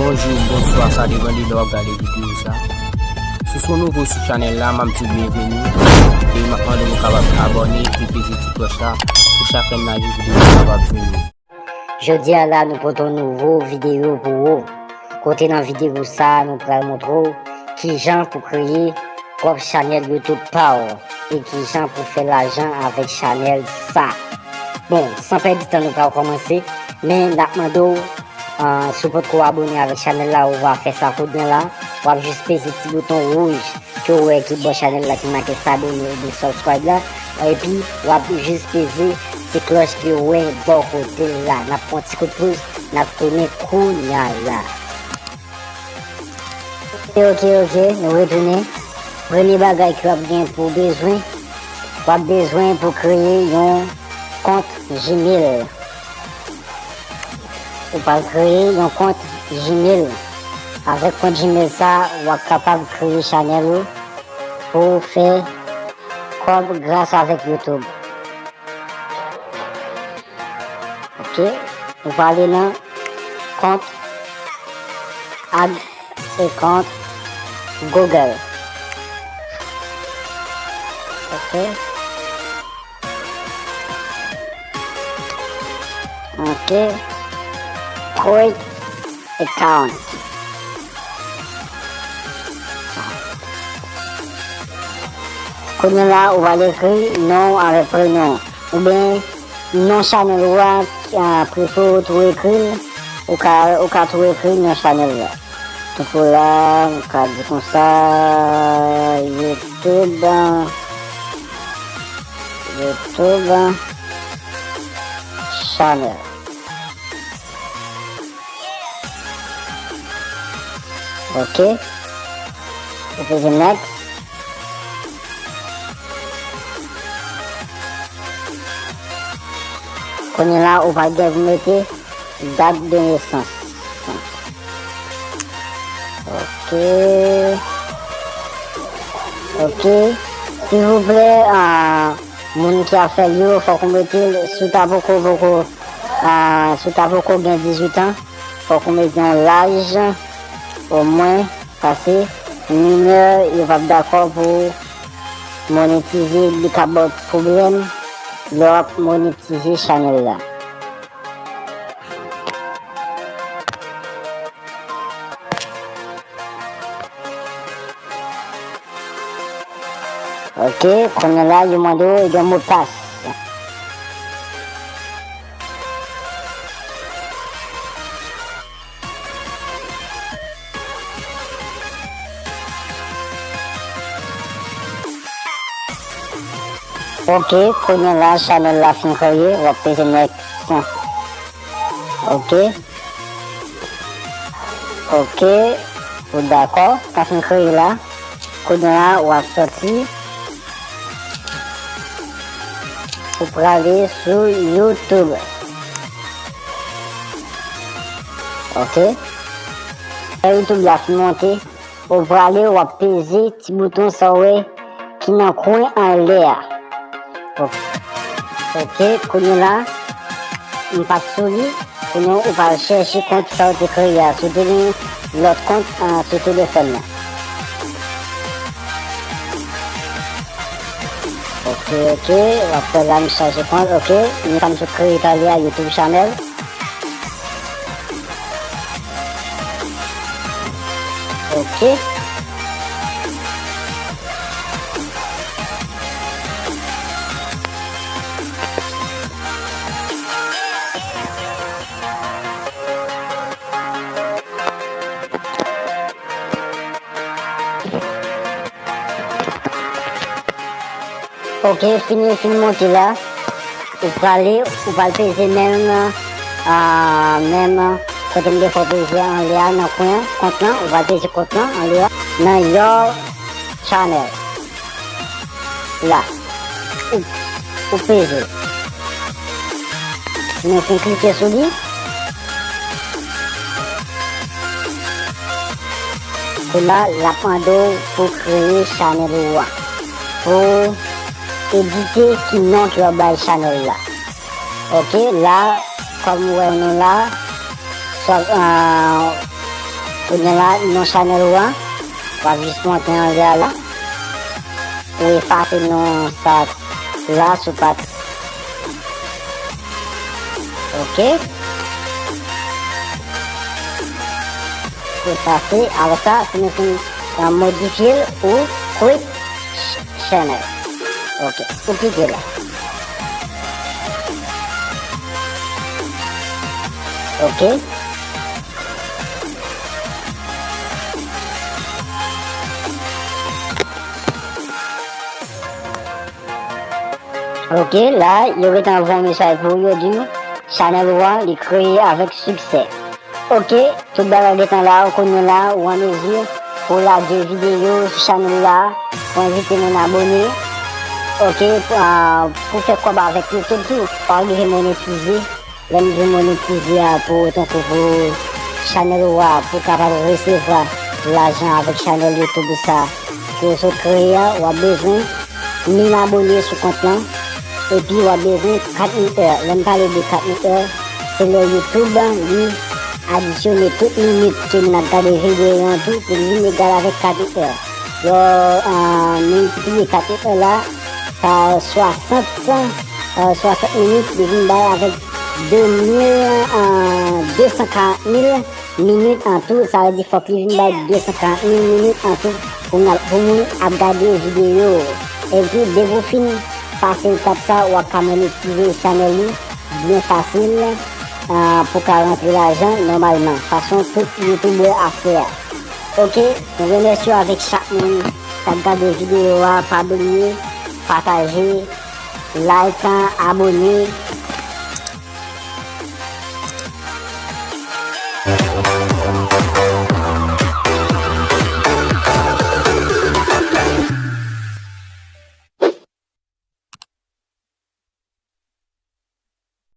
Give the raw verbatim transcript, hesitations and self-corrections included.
Bonjou, bonswa, sa depann de lè w ap gade videyo sa. Si w se yon nouvo sou chanèl la, m ap di w byenveni. E m ap mande w kapab abòne epi peze ti klòch la pou chak lè m lage videyo kapab jwenn ou. Jodi a la, nou pote yon nouvo videyo pou ou. Kote nan videyo sa, nou pral montre w kijan pou kreye pwòp chanèl YouTube pa w e kijan pou fè lajan avèk chanèl sa. Bon, san pèdi tan, nou pral kòmanse, men n ap mande w, ah, si w potko abòne avèk chanèl la, ou va fè sa kounye a la. W ap jis peze ti bouton wouj ke w wè ki bò chanèl la ki make s'abonner oubyen subscribe la. Epi, w ap jis peze ti klòch ke w wè bò kote la. N ap pran ti kout pouz, n ap tounen kounye a la. Ok, ok, ok, nou retounen. Premye bagay ke w ap gen pou w bezwen, w ap bezwen pou kreye yon kont Gmail. Ou pral kreye yon kont Gmail. Avèk kont Gmail sa, w ap kapab kreye chanèl ou pou w fè kòb gras avèk YouTube. Ok, ou pral ale nan kont ad e kont Google. Ok. Ok. Create account. Kounye a la, ou pral ekri non w avèk prenon w, oubyen non chanèl ou a, a, prefere w tou ekri l, ou ka, ou ka tou ekri non chanèl la. Tankou la, m ka di konsa, YouTube, YouTube channel. Ok. Ou peze next. Kounye a la, ou pral gen pou mete dat de nesans. Ok. Ok. Silvouplè, ah, moun ki ap fè l yo, fòk ou mete l, si w ta poko, poko, ah, si w ta poko gen dizuit an, fòk ou mete yon laj omwen, paske minè, yo p ap dakò pou monetize, li ka ba w pwoblèm lè w ap monetize chanèl la. Ok, kounye a la, yo mande w yon modpas. Ok, kounye a la, chanèl la fin kreye, w ap peze next. Ok. Ok, ou dakò, sa fin kreye la. Kounye a, w ap soti. Ou prale sou YouTube. Ok. Lè YouTube la fin monte, ou prale, w ap peze ti bouton sa w wè ki nan kwen anlè a. Ok, kounye a la, m pa t sou li. Kounye a, ou pral chèche kont sa w te kreye a. Si w te gen lòt kont, ah, sou telefòn nan. Ok, ok, w ap wè la, m chache kont, ok. Men sa m sot kreye talè a, YouTube channel. Ok. Ok, fini, fin monte la. Ou prale, ou pral peze menm, ah, menm kote m te fè w peze anlè a nan kwen an, kont lan, ou pral peze kont lan anlè a. Nan your channel. La. Ou, ou peze. Men fin klike sou li. Kounye a, l ap mande w pou kreye chanèl ou a. Pou edite ki non ke w ap bay chanèl la. Ok, la, kòm ou wè nou la, swa, ah, Kounye a la, non chanèl ou a, w ap jis monte anlè a la. Ou efase non sa la sou pat. Ok. Efase. Apre sa, si nou fin, uh, modifye l, ou quit ch-, channel. Ok. Ou klike la. Ok. Ok, la, yo gentan voye mesaj pou ou, yo di w, chanèl ou a, li kreye avèk siksè. Ok, tout bagay gentan la, ou konnen la, ou an mezi pou lage videyo sou chanèl la, pou envite moun abone. Ok, pou, ah, pou fè kòb avèk YouTube tou, pa bliye monetize. Lè m di monetize a pou tankou pou chanèl ou a, pou kapab resevwa lajan avèk chanèl YouTube sa ke w sot kreye a, w ap bezwen mil abone sou kont lan, epi w ap bezwen kat mil è. Lè m pale de kat mil è, se lè YouTube li adisyone tout minit ke moun ap gade videyo an tou pou li vin egal avèk kat mil è. Lè w, ah, miltipliye kat mil è la pa swasant, ah, swasant minit, li vin bay avèk de mil, ah, de san karant mil minit an tou. Sa vle di fòk li vin bay de san karant mil minit an tou pou n ap, pou moun ap gade videyo. Epi, depi w fin pase etap sa, w ap ka monetize chanèl ou byen fasil, ah, pou ka rantre lajan nòmalman, fason tout youtubè ap fè a. Ok, mwen remèsye w avèk chak moun k ap gade videyo a. Pa bliye pataje, like, abone.